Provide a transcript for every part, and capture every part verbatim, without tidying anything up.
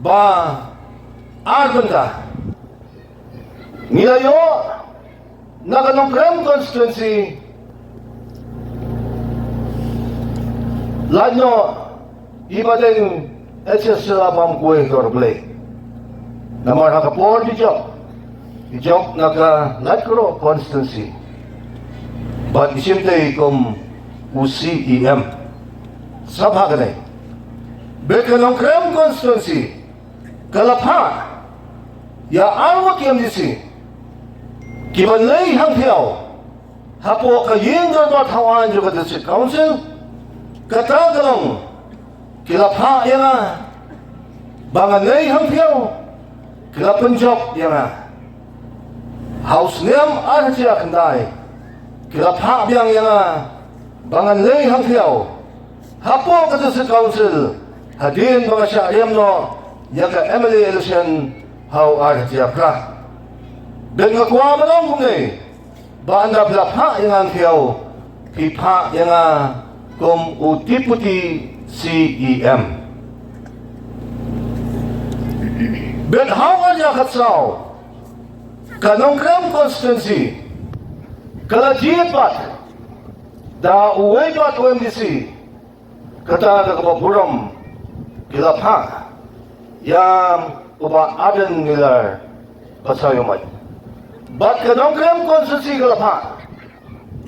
Ba ar bynta ngi la ïoh na ka Nongkrem constituency, lait noh i ba dei H S Sharma bam kuwe dor Blei. Namar ha ka por i jop, i jop na ka Laitkroh constituency, bad i shim tei kum u C E M. Sngap ha kane, bad ka Nongkrem constituency ka la phah ïa arngut ki M D C kiban leit hangtei hapoh ka ïing dorbar thaw aiñ jong ka District Council. Kata ka long, ki la phah ïa nga ba ngan leit hangtei, ki la pynjop ïa nga. Ha u snem ar hajar khyndai ki la phah biang ïa nga ba ngan leit hangtei hapoh ka District Council, hadien ba nga shah riam noh ïa ka M L A election ha u ar hajar phra. Bad nga kwah ban ong kumne, ba ynda phi la phah ïa nga hangtei, phi phah ïa nga kum u Deputy C E M. Bad ha u ar hajar khatsaw, ka Nongkrem constituency ka la jied pat da uwei pat u M D C. Kata ka kaba burom, ki la phah ïa u Bah Ardent Miller Basaiawmoit. Bad ka Nongkrem constituency ka la phah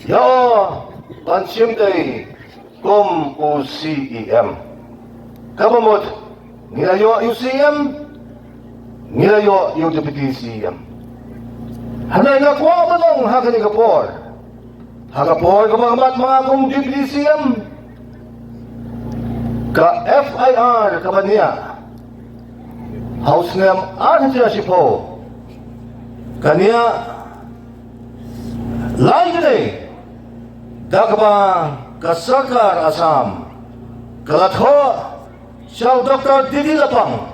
ïa u ban shim tei kum u C E M. Kaba mut, ngi la ïoh ïa u C E M, ngi la ïoh ïa u Deputy C E M. Hynrei nga kwah ban ong ha kane ka por, ha ka por kaba nga bat ma nga kum Deputy C E M, ka F I R kaba niah ha u snem ar hajar shiphew, ka niah lai kane da kaba ka sorkar Assam ka la thoh sha u Doctor D D Lapang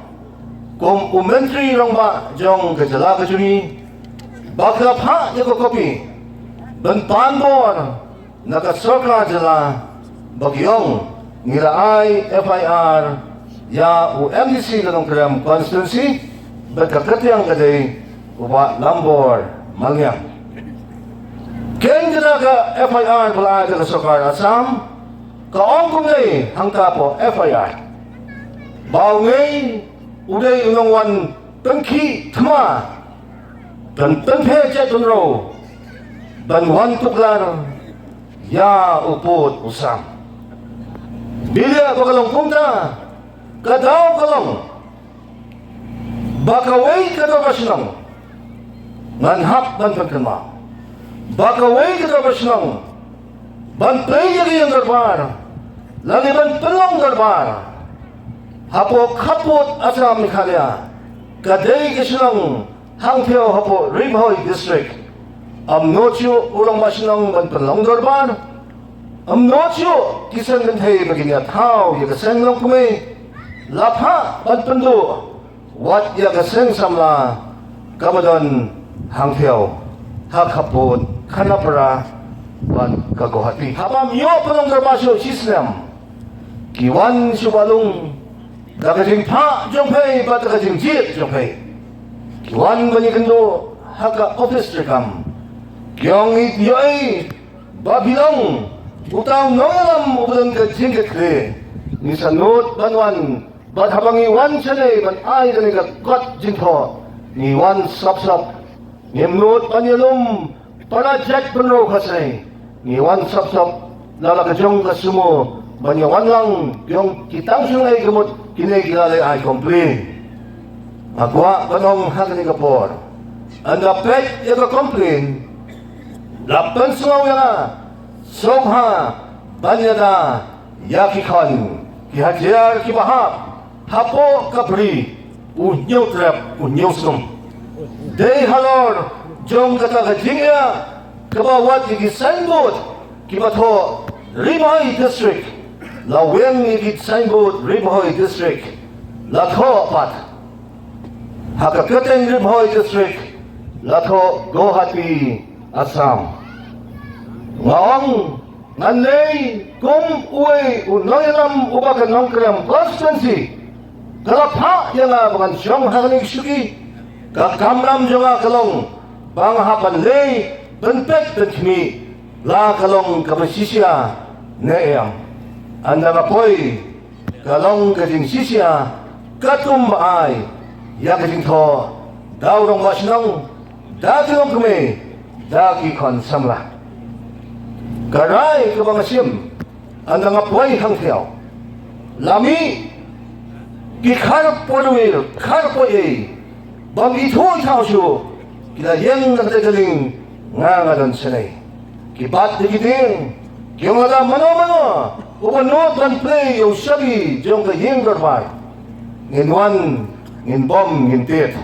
kum u Myntri Rangbah jong ka jylla ka jong ngi, ba ka la phah ïa ka kopi ban pan bor na ka sorkar jylla ba ki ong ngi la ai F I R ïa u M D C ka Nongkrem constituency, bad ka kyrteng ka dei u Bah Lambor Malngiang. Keiñ kata ka F I R ba la ai da ka sorkar Assam, ka ong kumne hangta hapoh F I R, ba u ngei u dei u nongwan pynkhih thma, ban pynpher jaitbynriew ban wan tuklar ïa u pud u sam. Balei ba ka long kumta? Ka daw ka long ba kawei ka dorbar shnong, ngan hap ban pynkynmaw, ba kawei ka dorbar shnong ban plie ïa ka ïing dorbar lane ban pynlong dorbar hapoh khappud Assam Meghalaya ka dei ka shnong hangtei hapoh Ri Bhoi District. Ym nud shuh u rangbah shnong ban pynlong dorbar, ym nud shuh ki seng kynthei ba kin ïathaw ïa ka seng longkmie. La phah ban pynduh wat ïa ka seng samla kaba don hangtei ha khappud Khanapara bad ka Guwahati. Haba ym ïoh pynlong dorbar shuh shisnem, ki wan shu bahlung da ka jingphah jong phi bad da ka jingjied jong phi. Ki wan ban ïakynduh ha ka ophis treikam. Ki ong, ïohi ba phi long uta u nongïalam uba don ka jingkitkhlieh. Ngi sngewthuh ban wan, bad haba ngi wan shane ban ai kane ka kot jingthoh, ngi wan sop sop. Ngim nud ban ïalum para jaitbynriew khasnei. Ngi wan sop sop la la ka jong ka sumo ban ïawan lang jong ki tang shnong ei ka mut kine ki la leit ai complain. Nga kwah ban ong ha kane ka por, ynda peit ïa ka complain, la pynsngew ïa nga, sngewbha ban ïada ïa ki khon ki hajar kiba hap hapoh ka bri u Hynñiewtrep u Hynñiewsnum. Dei halor jong kata ka jingïa kaba wat ïa ki signboard kiba thoh Ri Bhoi District, la weng ïa ki signboard Ri Bhoi District, la thoh pat ha ka kyrteng Ri Bhoi District, la thoh Guwahati, Assam. Nga ong Ngan leh kum uwei u nongïalam uba ka Nongkrem constituency ka la phah ïa nga ba ngan shong ha kane ka shuki. Ka kamram jong nga ka long ba nga hap ban leh ban peit ban khmih la ka long kaba shisha ne em. Ynda nga poi ka long ka jingshisha katkum ba ai ïa ka jingthoh da u rangbah shnong, da ki longkmie, da ki khun samla. Ka rai kaba nga shim ynda nga poi hangtei, la mih ki kharpoi rwir kharpoi ei bym ithuh ithaw shuh, ki la ïeng na kata ka liang, nga nga don shane. Ki bat ïa ki dieng, ki ong lada mano mano uba nud ban plie ïa u shabi jong ka ïing dorbar, ngin wan, ngin bom, ngin tied.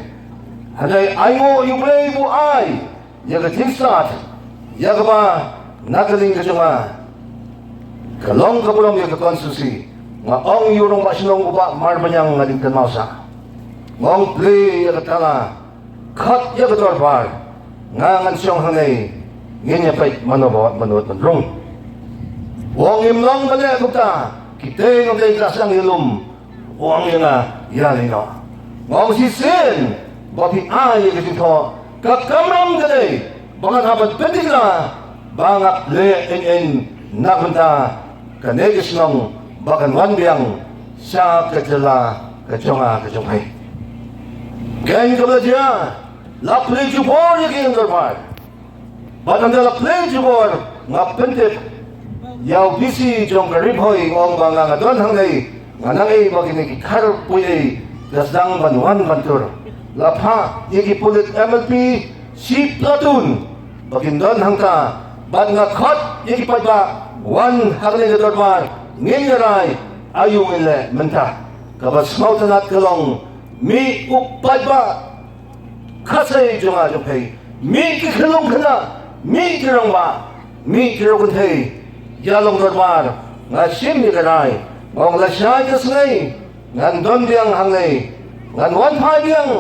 Hynrei ai nguh ïa U Blei ba u ai ïa ka jingstad ïa kaba na ka liang ka jong nga ka long ka burom ïa ka constituency. Nga ong ïa u rangbah shnong u Bah Marbaniang, nga dang kynmaw sha, nga ong plie ïa ka tala, khot ïa ka dorbar, nga ngan shong hangne, ngin ïa peit mano ba wat mano ban rung. U ong ngim long ban leh kumta, kitei nongdei ka sdang ïalum, u ong ïa nga, ïa lei noh. Nga ong shisien ba phi ai ïa ka jingthoh, ka kamram ka dei ba ngan hap ban pyntikna ba nga leh eiei na ka bynta kane ka shnong ba kan wan biang sha ka jylla ka jong nga ka jong phi. Keiñ kaba la jia, la plie jubor ïa ka ïing dorbar. Bad ynda la plie jubor, nga pyntip ïa u D C jong ka Ri Bhoi, u ong ba nga nga don hangne, nga nang ïohi ba kine ki kharpoi ei ki sdang ban wan ban tur. La phah ïa ki pulit M L P shi platoon ba kin don hangta, bad nga khot ïa ki paidbah wan ha kane ka dorbar, ngin ïa rai aïu ngin leh mynta. Kaba sngewtynnat ka long, mih u paidbah Khasi jong nga jong phi, mih ki khyllung khynnah, mih ki rangbah, mih ki riewkynthei, ïalong dorbar, nga shim ïa ka rai, nga ong lashai ka sngi ngan don biang hangne, ngan wan phai biang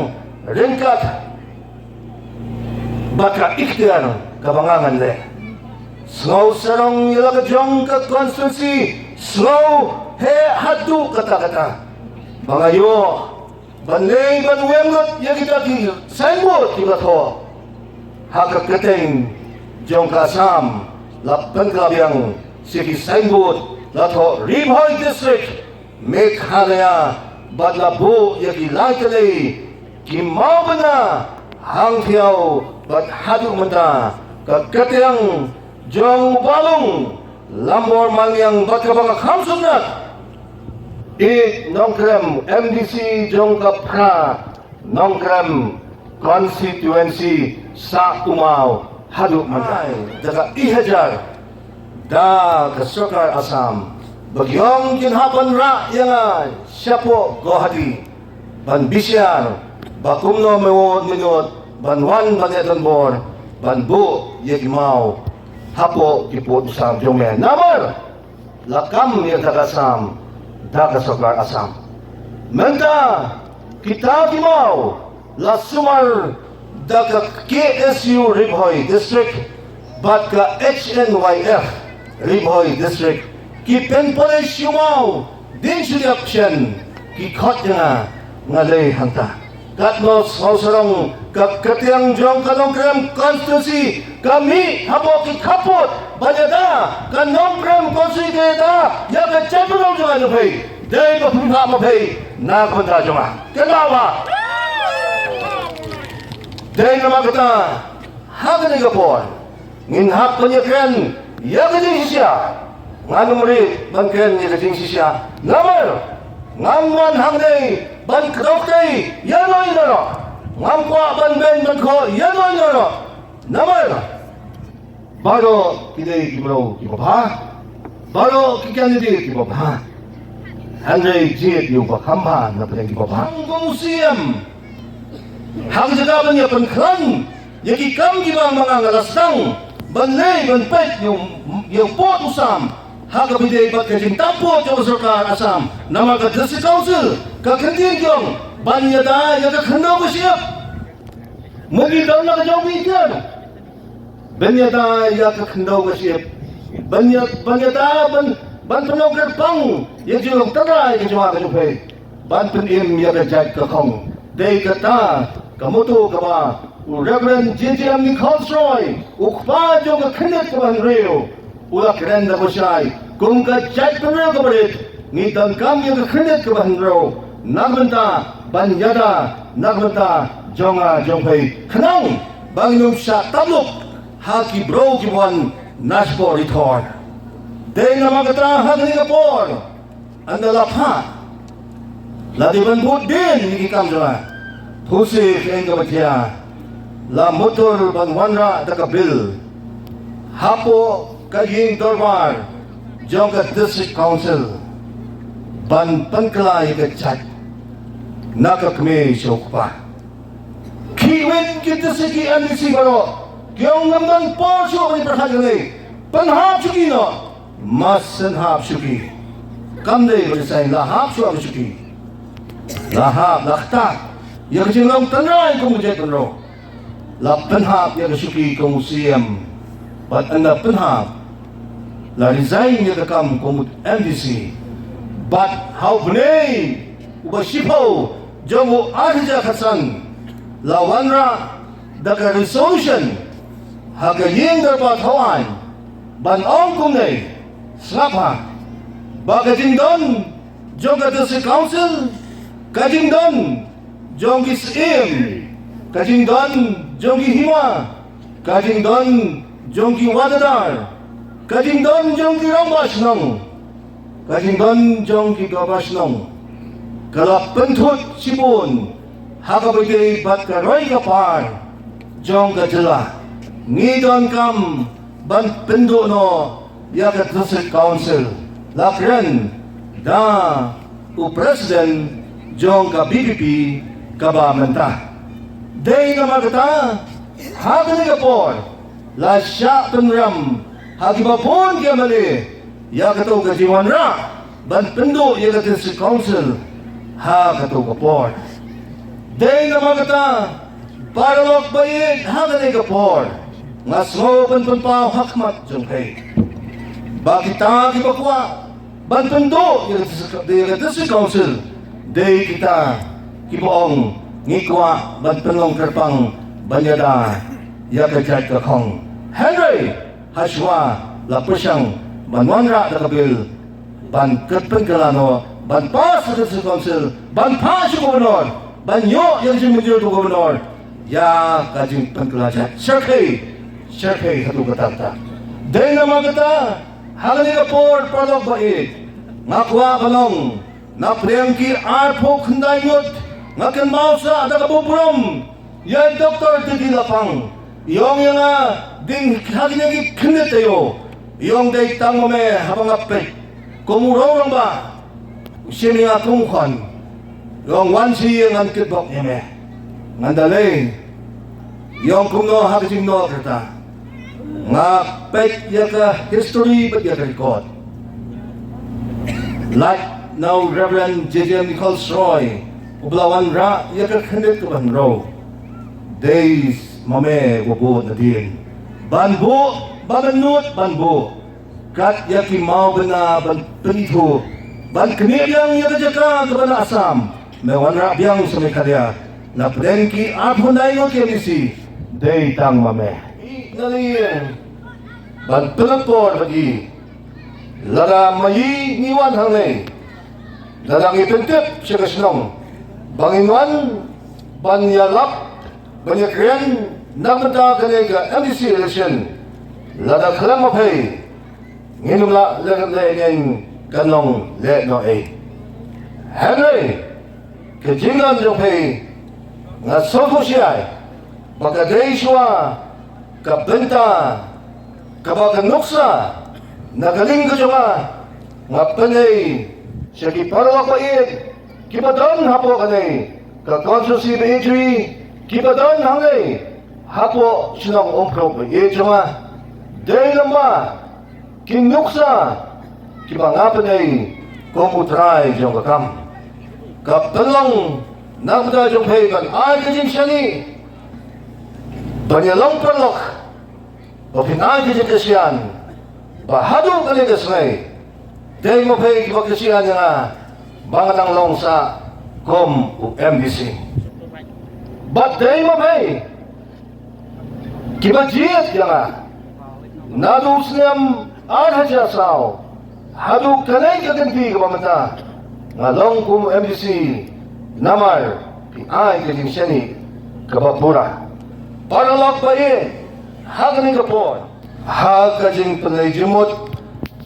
ryngkat bad ka ikhtiar kaba nga ngan leh. Sngew sarong ïa la ka jong ka constituency, sngew heh haduh katta katta ba nga ïoh ban leit ban weng lut ïa kita ki signboard kiba thoh ha ka kyrteng jong ka Assam. La pynkylla biang shi ki signboard, la thoh Ri Bhoi District, Meghalaya, bad la buh ïa ki lai tylli ki mawbynna hangtei bad haduh mynta ka kyrteng jong u Bahlung Lambor Malngiang bad kaba nga kham sngewtynnat, i Nongkrem, M D C jong ka phra Nongkrem constituency sah u maw haduh mynta. Da ka i hajar da ka sorkar Assam ba ki ong kin hap ban rah ïa nga shapoh Guwahati ban bishar ba kumno me wot me wot ban wan ban ïa donbor ban buh ïa ki maw hapoh ki pud u sam jong me. Namar la kam ïa ka Assam da ka sorkar Assam. Mynta kita ki maw la sumar da ka K S U Ri Bhoi District bad ka H N Y F Ri Bhoi District, ki pynpule shuh maw dien shu ïap shen, ki khot ïa nga, nga leit hangta. Katno sngewsarong ka kyrteng jong ka Nongkrem constituency ka mih hapoh ki khappud ban ïada ka Nongkrem constituency ka ïada ïa ka jaitbynriew jong nga jong phi. Dei ba phi phah ma phi na ka bynta jong nga. Kynmaw ba dei namar kata ha kane ka por ngin hap ban ïakren ïa ka jingshisha. Ngan ym rit ban kren ïa ka jingshisha namar ngam wan hangne ban kdew kti ïa no ïa no. Ngam kwah ban beiñ ban khoh ïa no ïa no. Namar baroh ki dei ki briew kiba bha, baroh ki candidate kiba bha. Hynrei jied ïa uba kham bha na pdeng kiba bha. Kum u C M, ha ka jaka ban ïa pynkhlaiñ ïa ki kam kiba nga nga la sdang ban leh ban peit ïa u, ïa u pud u sam ha kaba ïadei bad ka jingtap pud jong ka sorkar Assam. Namar ka District Council ka kyntiew jong ban ïada ïa ka khyndew ka shyiap. Mut ngi don la ka jong ki tiar ban ïada ïa ka khyndew ka shyiap. ban ïa, ban ïada, ban, ban pynlong kyrpang ïa ka jinglong tynrai ka jong nga ka jong phi, ban pynim ïa ka jait ka khong. Dei kata ka motto kaba u Reverend J J M Nichols Roy, u kpa jong ka khyndiat kaba hynriew, u la kren da ka shai, kum ka jaitbynriew kaba rit, ngi donkam ïa ka khyndiat kaba hynriew na ka bynta ban ïada na ka bynta jong nga jong phi, khnang ba ngin ym shah tymmen ha ki briew kiba wan na shapoh ri thor. Dei namar kata ha kane ka por, ynda la phah, la dei ban bud dien ïa ki kam jong nga, phusi ka ïing kaba khia, la mutdur ban wanrah da ka bill hapoh ka ïing dorbar jong ka District Council, ban pynkylla ïa ka jait na ka kmie sha u kpa. Ki win ki district ki M D C baroh ki ong ngam don por shuh ban pyrkhat ïa kane. Pynhap shuh ki noh. Mas pynhap shuh ki. Kam dei ba dei sa, la hap shuh ki shuh ki. La hap, la ktah ïa ka jinglong tynrai kum ka jaitbynriew. La pynhap ïa ka shuki kum u C M. Bad ynda pynhap, la resign ïa ka kam kum u M D C. Bad ha u bnai uba shiphew jong u arhajar khatsan, la wanrah da ka resolution ha ka ïing dorbar thawaiñ ban ong kumne, sngap ha, ba ka jingdon jong ka District Council, ka jingdon jong ki Syiem, ka jingdon jong ki Hima, ka jingdon jong ki Wahadar, ka jingdon jong ki Rangbah Shnong, ka jingdon jong ki Dorbar Shnong, ka la pynthut shibun ha kaba ïadei bad ka roi ka par jong ka jylla. Ngi donkam ban pynduh noh ïa ka District Council, la kren da u President jong ka B P P kaba mynta. Dei namar kata ha kane ka por la shah pynrem ha kiba bun ki M L A ïa kato ka jingwanrah ban pynduh ïa ka District Council ha kato ka por. Dei namar kata, paralok ba ïeit, ha kane ka por nga sngew ban pynpaw ha khmat jong phi ba kita kiba kwah ban pynduh ïa ka District, ïa ka District Council dei kita kiba ong ngi kwah ban pynlong kyrpang ban ïada ïa ka jait ka khong. Hynrei hashwa la pyrshang ban wanrah da ka bill ban kyrpang kylla noh, ban pass ha ka District Council, ban phah sha u Governor, ban ïoh ïa ka jingmynjur u Governor ïa ka jingpynkylla jait. Shyrkhei, shyrkhei haduh katta katta. Dei namar kata ha kane ka por, paralok ba ïeit, nga kwah ban ong, na pdeng ki arphew khyndai ngut, nga kynmaw sa da ka burom ïa Doctor Didi Lapang. I ong ïa nga, ding ha kine ki khyndiat taïew, i ong dei tang ma me haba nga peit kum u rong rangbah, u shim ïa nga kum u khun. I ong wan sha ïing, ngan kitbok ïa me. Ngan da leit. I ong kumno? Ha ka jingnoh kata, nga peit ïa ka history bad ïa ka record. Lait na u Reverend J J M Nichols Roy uba la wanrah ïa ka khyndiat kaba hynriew. Dei ma me uba bud nadien. Ban buh, ban nud, ban buh. Kat ïa ki mawbynna ban pynithuh, ban knieh biang ïa ka jaka kaba na Assam, me wanrah biang sha Meghalaya. Na pdeng ki arphew khyndai ngut ki M D C, dei tang ma me. Na liang ban pynlong por bad i, lada ma i ngi wan hangne, lada ngi pyntip sha ka shnong ba ngin wan ban ïalap, ban ïakren na ka bynta kane ka M D C election, lada khlem ma phi, ngin ym lah leh, leh ngin kan long leh noh ei. Hynrei ka jingdon jong phi, nga sngewthuh shai ba ka dei shuwa ka bynta kaba ka nuksa na ka liang ka jong nga, nga pynei sha ki paralok ba ïeit kiba don hapoh kane ka constituency ba ïeit jong ngi, kiba don hangne hapoh shnong Umphrup ba ïeit jong nga. Dei lem bad ki nuksa kiba nga pynei kum u trai jong ka kam, ka pynlong na ka bynta jong phi ban ai ka jingshaniah, ban ïalong paralok, ba phin ai ka jingkyrshan ba haduh kane ka sngi dei ma phi kiba kyrsiang ïa nga ba nga dang long sa kum u M D C. Bad dei ma phi kiba jied ïa nga naduh u snem ar hajar saw haduh kane ka kynti kaba mynta nga long kum M D C. Namar phi ai ka jingshaniah kaba pura. Paralok ba ïeit, ha kane ka por, ha ka jingpynleit jingmut,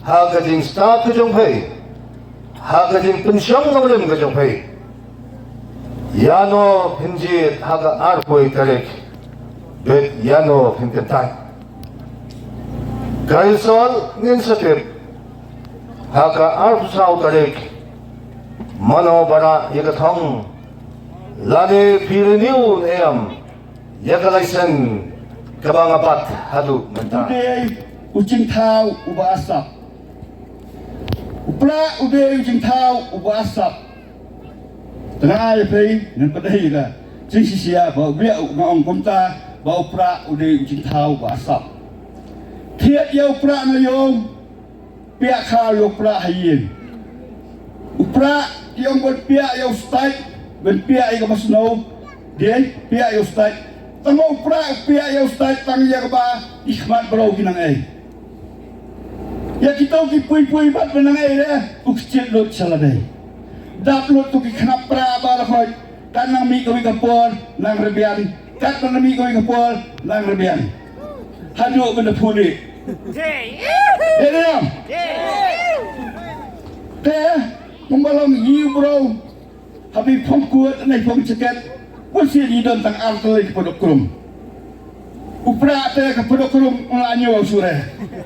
ha ka jingstad ka jong phi, ha ka jingpynshong nongrim ka jong phi, ïano phin jied ha ka arphew tarik, bad ïano phin kyntait. Ka result ngin sa tip ha ka arphew saw tarik. Mano ba rah ïa ka thong lane phi renew ne em ïa ka license kaba nga bat haduh mynta. U dei u jingthaw uba asap. U Prah u dei u jingthaw uba asap. Tang ai phi ngan pynhei ka jingshisha ba u biang u, nga ong kumta ba u Prah u dei u jingthaw uba asap. Thied ïa u Prah na ïong, piah khaw ïa u Prah ha ïing. U Prah ki ong ban piah ïa u stait, ban piah ïa kaba sniew, dei piah ïa u stait. Tang ba u Prah u piah ïa u stait tang ïa kaba ki khmat briew ki nang ei. Ïa kito ki pui pui bad ba nang ei re, u kjit lut sha lade. Dap lut tu ki khnap Prah ba la khot, kan nang mih kawei ka por nang rbian, kan nang mih kawei ka por nang rbian. Haduh ban da pule. Dei ne em? Te kumba long ïa u bro, ha phi phong kut ne phong jaket, pynshit ïa don tang ar tylli ka pdok krum. U Prah te ka pdok krum un la ñiew shuh re.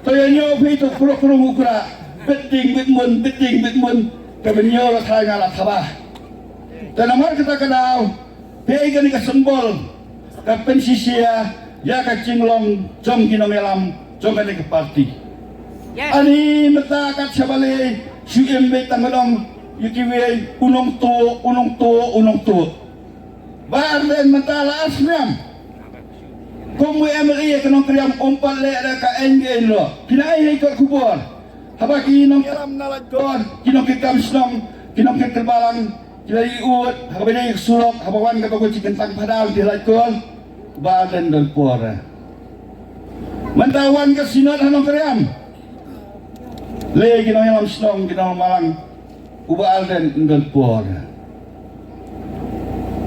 To ïa ñiew phi to pdok krum u Prah. Bit ding bit mun, bit ding bit mun. Ka ban ñiew la thai nga la thaba. Te namar kata ka daw, phi ai kane ka symbol ka pynshisha ïa ka jinglong jong ki nongïalam jong kane ka party. Ani mynta kat sha balei shu im beit tang ba long ïa kiwei u nongtuh, u nongtuh, u nongtuh. Bah Ardent mynta la ar snem kum u M L A ka Nongkriam, um pat leh da ka aiñ ka aiñ lo. Phi nang ai ha kot khubor haba ki nongïalam na Laitkor, ki nongkitkam shnong, ki nongkitkam balang, ki la ïoh ha kaba dei ka surok, haba wan kata ka jingkyntang phadar ki Laitkor, u Bah Ardent don por. Mynta wan ka Synod ha Nongkriam, lei ki nongïalam shnong, ki nongbalang, u Bah Ardent un don por.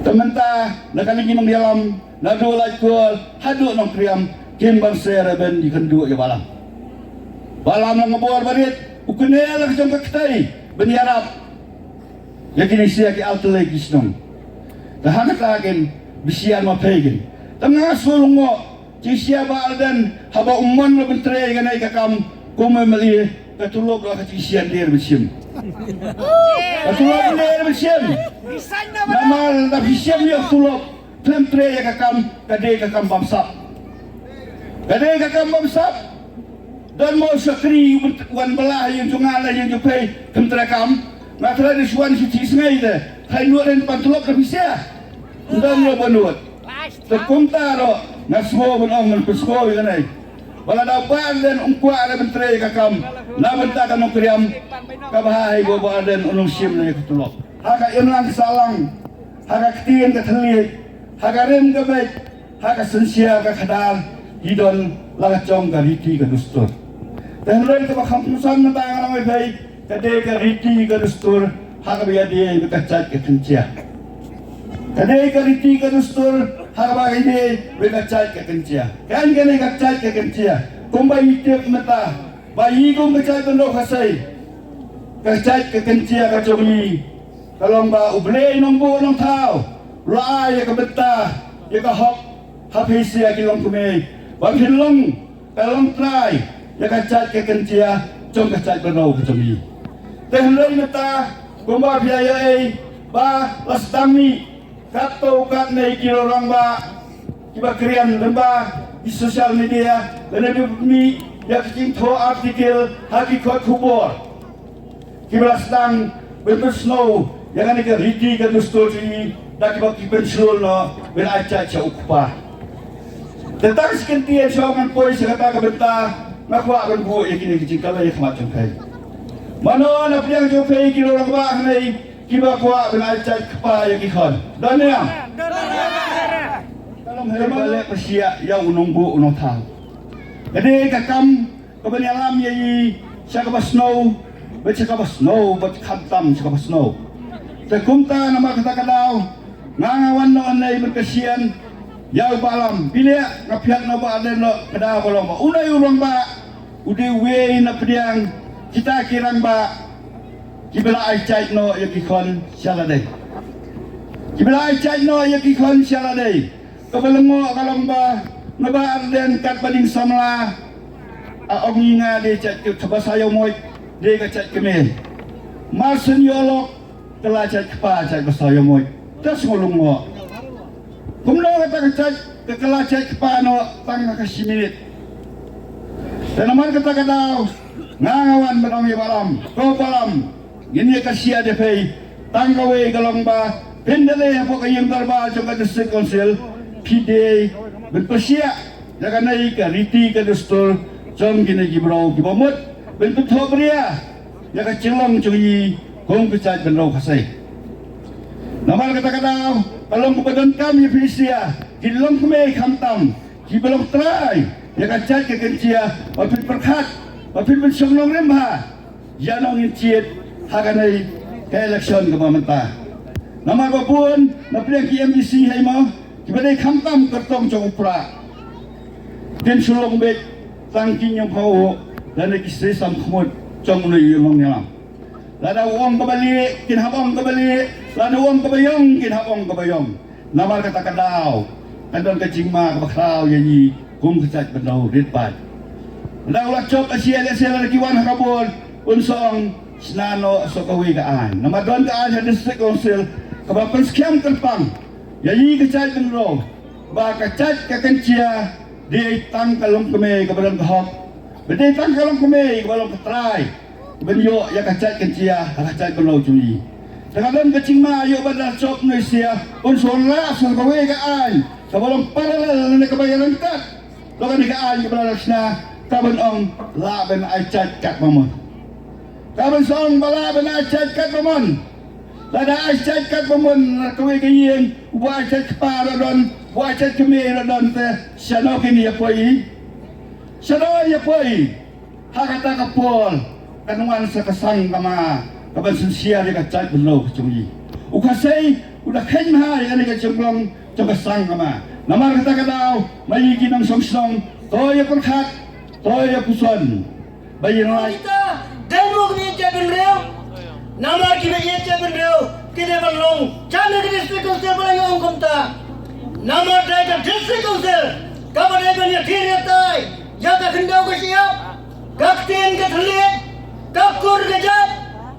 Te mynta na kane ki nongïalam naduh Laitkor haduh Nongkriam kim banse re ban ïakynduh ïa balang. Balang la nga bor barit, u kane la ka jong ka ktai ban ïarap ïa kine sha ki ar tylli ki shnong. Te ha kata kin bisian ma phi kin. Te nga sngewlyngngoh, jingshisha Bah Ardent haba u mon la ban trei kane ka kam kum u M L A, ka tulop la ka jingshisha ym dei ban shim. Ka tulop ym dei ban shim. Namar lada phi shim ïa ka tulop, khlem trei ïa ka kam, ka dei ka kam bamsap. Ka dei ka kam bamsap. Don mo shakri wan bylla ha ïing jong nga la ïing jong phi, khlem trei kam. Nga trai da shu wan shi sngi te, trai nud ren pan tulop da phi sha. Don mo ba nud. Te kumta ruh nga sngew ban ong, ngan pynsngew ïa kane. Ba lada u Bah Ardent um kwah re ban trei ka kam na bynta ka Nongkriam, kaba ha hi ba u Bah Ardent un ym shim ne ka tulop. Ha ka imlang ka sahlang, ha ka ktien ka thylliej, ha ka rim ka beit, ha ka synshar ka khadar, ki don la ka jong ka riti ka dustur. Te hynrei kaba kham kongsan mynta nga ong ïa phi, ka dei ka riti ka dustur ha kaba ïadei bad ka jait ka kynja. Ka dei ka riti ka dustur ha kaba ïadei bad ka jait ka kynja. Kan kane ka jait ka kynja, kumba ngi tip mynta ba ngi kum ka jaitbynriew Khasi, ka jait ka kynja ka jong ngi ka long ba U Blei Nongbuh Nongthaw u la ai ïa ka bynta, ïa ka hok ha phi sha ki longkmie ba phin long, ka long trai ïa ka jait ka kynja jong ka jaitbynriew ka jong ngi. Te hynrei mynta kumba phi ïa ïohi ba la sdang mih katto katne ki rangbah kiba kren lyngba ki social media lane kiba mih ïa ki jingthoh article ha ki kot khubor. Kiba la sdang ban pynsngew ïa kane ka riti ka dustur jong ngi da kiba ki pynshlur noh ban ai jait sha u kpa. Te tang shi kyntien shuwa ngan poi sha kata ka bynta, Nga kwah ban buh ïa kine ki jingkylli ïa khmat jong phi. Mano na pdiang jong phi ki rangbah hangne kiba kwah ban ai jait kpa ïa ki khon? Don ne em? Ka long hei ba leh ba shiah ïa u nongbuh u nongthaw. Ka dei ka kam kaba ïalam ïa i sha kaba snow, bad sha kaba snow, bad khamtam sha kaba snow. Te kumta namar kata ka daw nga nga wan noh hangne ban kyrshan ïa u Bah Lam. Phi leh nga phiat na u Bah Ardent noh ka daw ba long ba u dei u rangbah, u dei uwei na pdiang kita ki rangbah kiba la ai jait noh ïa ki khon sha lade. Kiba la ai jait noh ïa ki khon sha lade. Kaba lyngngoh ka long ba na Bah Ardent katba ding samla, a ong ïa nga dei jait kpa ba sa ïoh moit, dei ka jait kmie. Mar shen ïoh lok ka la jait kpa, jait ba sa ïoh moit. Te sngewlyngngoh. Kumno kata ka jait ka, ka la jait kpa noh tang ka shi minit. Te namar kata ka daw nga nga wan ban ong ïa Bah Lam, ko Bah Lam, ngin ïa kyrshan ïa phi. Tang kawei ka long ba phin da leit hapoh ka ïing dorbar jong ka District Council, phi dei ban pyrshah ïa kane ka riti ka dustur jong kine ki briew kiba mut ban pynthohbria ïa ka jinglong jong i kum ka jaitbynriew Khasi. Namar kata ka daw ka long kaba donkam ïa phi sha ki longkmie khamtam kiba long trai ïa ka jait ka kynja ba phin pyrkhat, ba phin pynshong nongrim bha. Ïa nongin jied ha kane ka election kaba mynta. Namar ba bun na pdeng ki M D C hei mo kiba dei khamtam kyrtong jong u Prah, kin shu long beit tang ki ñiewphaw lane ki shisha khmut jong une u nongïalam. Lada u ong kaba lieh kin hap ong kaba lieh, lada u ong kaba ïong kin hap ong kaba ïong. Namar kata ka daw ka don ka jingma kaba khraw ïa ngi kum ka jaitbynriew rit paid. Lada u la jop ka C L S L lada ki wan ha ka bor, un sa ong shna noh sa kawei ka aiñ. Namar don ka aiñ ha District Council kaba pynskhem kyrpang ïa ngi ka jaitbynriew ba ka jait ka kynja dei tang ka longkmie kaba don ka hok, ba dei tang ka longkmie kaba long ka trai ban ïoh ïa ka jait kynja ha ka jaitbynriew jong ngi. Te ka don ka jingma ïoh ba da jop ngi sha un sa lah sa kawei ka aiñ kaba long parallel ne kaba ïaryngkat. Long kane ka aiñ kaba la shna kaban ong lah ban ai jait katba mon. Kaban sa ong ba lah ban ai jait katba mon. Lada ai jait katba mon na kawei ka ïing uba ai jait kpa ruh don, uba ai jait kmie ruh don, te shano kin ïa poi? Shano ïa poi? Ha kata ka por kan wan sa ka sang kama kaban synshar ïa ka jaitbynriew ka jong ngi. U Khasi u da kheiñ bha ïa kane ka jinglong jong ka sang kama. Namar kata ka daw ma ngi ki nongshong shnong to ïa pyrkhat, to ïa puson ba ïa ngi. Kita dei mo ki jaitbynriew. Namar kiba ïeit jaitbynriew ki dei ban long jan ha ka District Council ba la ïoh ong kumta. Namar dei ka District Council kaba dei ban ïathir ïatai ïa ka khyndew ka shyiap, ka ktien ka thylliej, ka kur ka jait,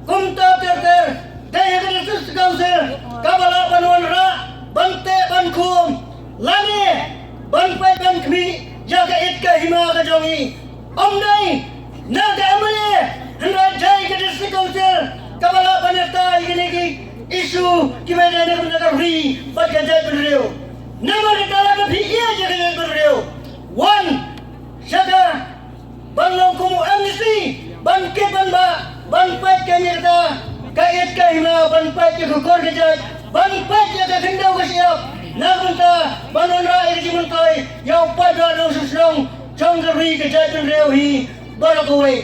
kumta ter ter. Dei ha ka District Council kaba lah ban wanrah, ban teh ban khum, lane ban peit ban khmih ïa ka it ka hima ka jong ngi. Ym dei na ka M L A, hynrei dei ka District Council kaba lah ban ïatai ïa kine ki issue kiba dei na ka bynta ka ri bad ka jaitbynriew. Namar kata lada phi ïeit ïa ka jaitbynriew, wan sha ka ban long kum u M D C, ban kit ban bah, ban peit kane kata ka it ka hima, ban peit ïa ka kur ka jait, ban peit ïa ka khyndew ka shyiap, na ka bynta ban wanrah ïa ka jingmyntoi ïa u paidbah nongshong shnong jong ka ri ka jaitbynriew hi baroh kawei.